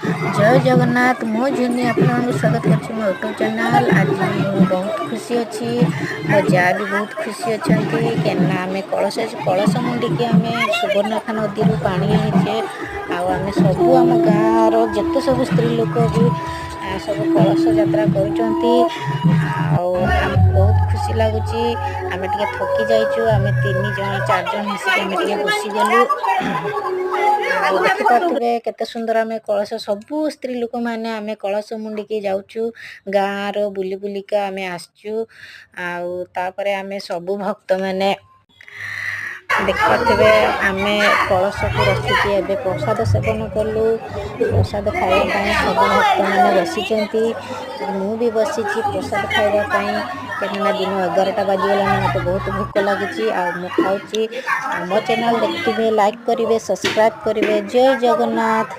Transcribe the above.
ଜୟ ଜଗନ୍ନାଥ। ମୁଁ ଝୁନି, ଆପଣମାନଙ୍କୁ ସ୍ୱାଗତ କରୁଛି ମୋ ୟୁଟ୍ୟୁବ୍ ଚ୍ୟାନେଲ୍। ଆଜି ମୁଁ ବହୁତ ଖୁସି ଅଛି, ମୋ ଯା ବି ବହୁତ ଖୁସି ଅଛନ୍ତି, କାହିଁକିନା ଆମେ କଳସ କଳସ ମୁଣ୍ଡିକି ଆମେ ସୁବର୍ଣ୍ଣରେଖା ନଦୀରୁ ପାଣି ଆଣିଛେ। ଆଉ ଆମେ ସବୁ ଆମ ଗାଁର ଯେତେ ସବୁ ସ୍ତ୍ରୀ ଲୋକ ବି ସବୁ କଳସ ଯାତ୍ରା କରୁଛନ୍ତି। ଆଉ ଆମକୁ ବହୁତ ଖୁସି ଲାଗୁଛି। ଆମେ ଟିକେ ଥକି ଯାଇଛୁ। ଆମେ ତିନି ଜଣ ଚାରି ଜଣ ମିଶିକି ଆମେ ଟିକେ ବସିଗଲୁ। ଆଉ ଦେଖିପାରୁଥିବେ କେତେ ସୁନ୍ଦର ଆମେ କଳସ, ସବୁ ସ୍ତ୍ରୀ ଲୋକମାନେ ଆମେ କଳସ ମୁଣ୍ଡିକି ଯାଉଛୁ। ଗାଁର ବୁଲି ବୁଲିକା ଆମେ ଆସିଛୁ। ଆଉ ତାପରେ ଆମେ ସବୁ ଭକ୍ତମାନେ ଦେଖିପାରୁଥିବେ, ଆମେ କଳସକୁ ରଖିକି ଏବେ ପ୍ରସାଦ ସେବନ କଲୁ। ପ୍ରସାଦ ଖାଇବା ପାଇଁ ସବୁ ଭକ୍ତମାନେ ବସିଛନ୍ତି। ମୁଁ ବି ବସିଛି ପ୍ରସାଦ ଖାଇବା ପାଇଁ, କାହିଁକିନା ଦିନ 11ଟା ବାଜିଗଲାଣି, ମୋତେ ବହୁତ ଭୋକ ଲାଗିଛି ଆଉ ମୁଁ ଖାଉଛି। ଆଉ ମୋ ଚ୍ୟାନେଲ୍ ଦେଖିଥିବେ, ଲାଇକ୍ କରିବେ, ସବସ୍କ୍ରାଇବ୍ କରିବେ। ଜୟ ଜଗନ୍ନାଥ।